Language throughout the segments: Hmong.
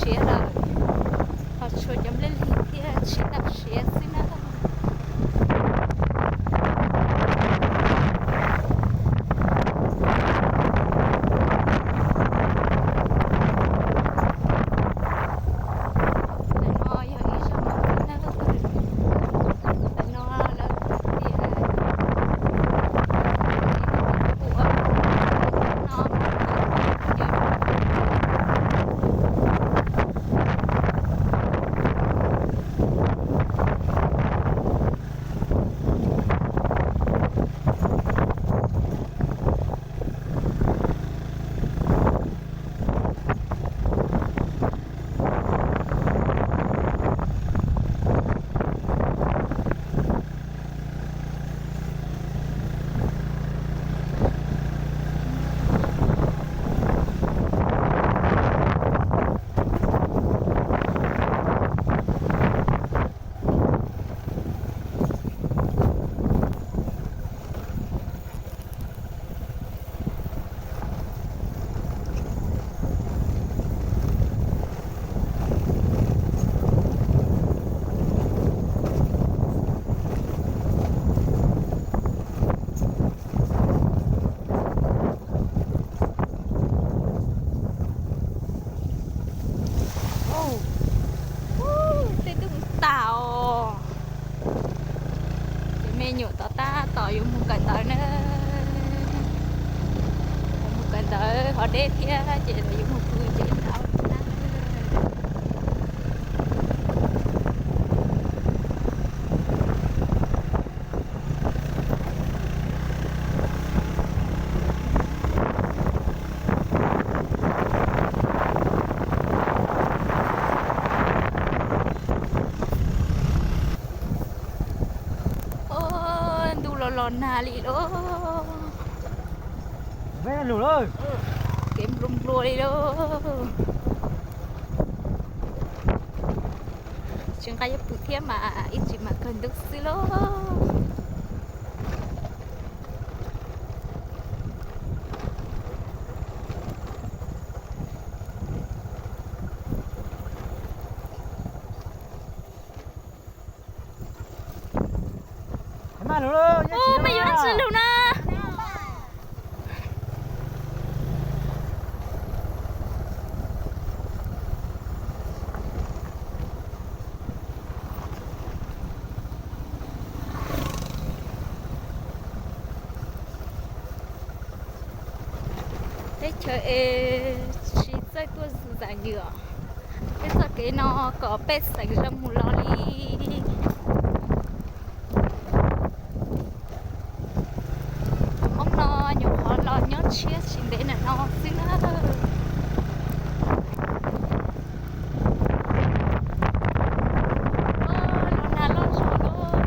siav lawm, ho tshuav cov nplej lig thiab tsis tau siav xwb na. Ntawm no yog ib zag mov na, ntawm no lawv tias ua no. Tej tub tag os. Ces me nyuam tod tab tom yuav mus kawm ntawv na. Mus kawm ntawv ho deb thiab ces lawv yuav mus pw ces tau na. Ntuj los los nag li lauj. Kev nplua nplua li lauj. Tsis nqa yuav pw thiab mas ib tsam mas kawg ntuj xwb lauj. Ub, me yuav tsis lug na. Teb chaws es tsis txawj tuaj zam ywm. Peb txoj kev no kom pej xeem zoo mus los li. Tus Hmoob no nyuam qhuav los nyob tshiab tsis ntev ntawm no xwb na. Los nag loj zog lauj.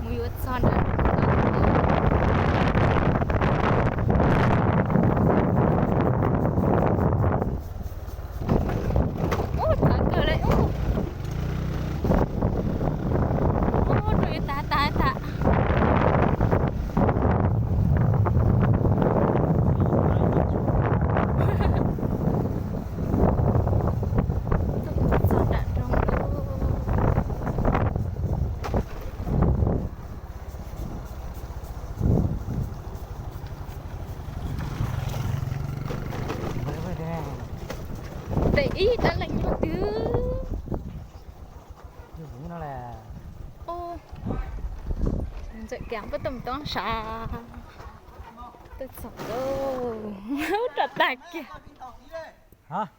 Mus yuav txog nram. Ub, txawv kawg li ub. Ub, rau yuav tag tag tag. Tuaj txog nram nroog lawm. Tes ib dab leeg nyob twg. Ntxawm Kev puab tuaj mus toob sav, tuaj txog lauj. Rau tag kiag.